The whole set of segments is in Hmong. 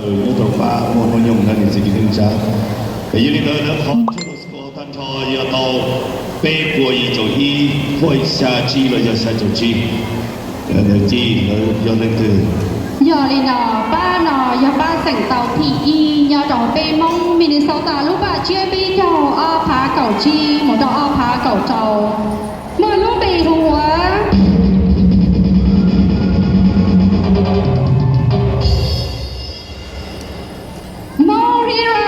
Nyob rau pab muaj hnub nyoog na niam txiv kwv tij neej tsa. Yog li ntawd lawv qhov total score tag nrho yog tau peb puas yim caum ib point xya tsib los yog xya caum tsib. Ntawd Ci lawv yog leej twg? Yog li no, pab no yog pab xeem tau thib ib nyob rau peb Hmoob Minnesota lub paj tsiab pib caug ob phav kaum tsib mus rau ob phav kaum rau. Muaj lub npe hu ua Hmoob Hero.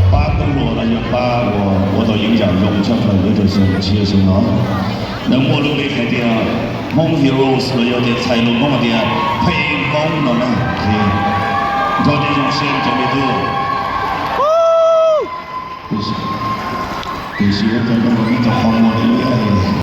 Pab tub hluas no yog pab uas ua tau yeeb yam zoo tshaj plaws nyob rau xyoo tshiab xyoo no. Nws muaj lub npe hais tias Hmoob Heroes los yog tias txhais lus Hmoob hais tias Phej Hmoob no na. Nrog nej zoo siab cov me tub. Tiam sis ua cas no ib tug qhov muag liab liab li.